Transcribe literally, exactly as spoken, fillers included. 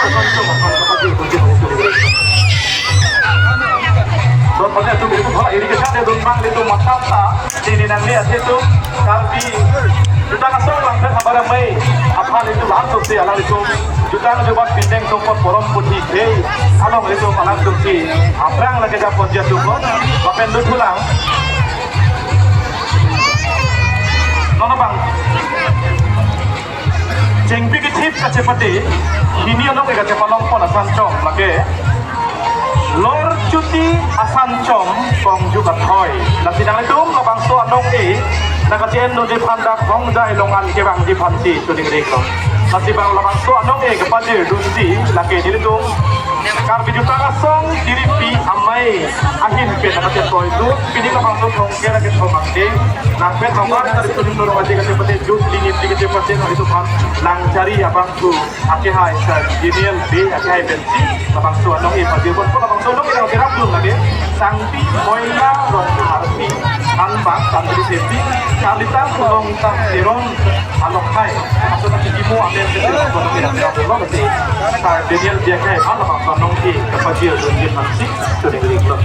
So, pada itu, itu, kalau irrigation dia tumpang itu, mata ta, sini nanti ada itu, Karbi Jutang Asong Langpher Habar Amei aphan itu langsung si alang itu, jutang jubat binteng tokot porom putih, hei, along itu alang itu si, aphrang lagi dapat dia tuh, bapen dut pulang. Nono bang. Chengpi kethip kachepate, hini anong e kachepalong pon asan chom lake. Lor chuti asan chom kongju kathoi. Lasi nanglitum labangso anong e, nangkache-en nodi phandak hong jai longan kevangji aphansi choningrilo. Lasi bang labangso anong e kapajir dunsi lake nelitum Karbi Jutang Asong Tiripi Amei ahin pen nangkachetoi dun, pini labangso thongke lake thom angke, nangpet nomor tari tuning turung aji kachepate jut lingit di kachepate nang itu phan langchari abang tu akehai Sir Daniel Bey akehai pensi labangso anong e pajir pon, labangso anong e nang berap dun lake, Sangpi Moila Rongtharpi, Anbak Santri Sepi, Kalita Sulongtang Teron, alok hai, aso na kikimo amen ke sila kono ke yang dapur lo, si Sir Daniel Bey akehai aphan labangso anong e kapajir dun ke masih sudah diri lo.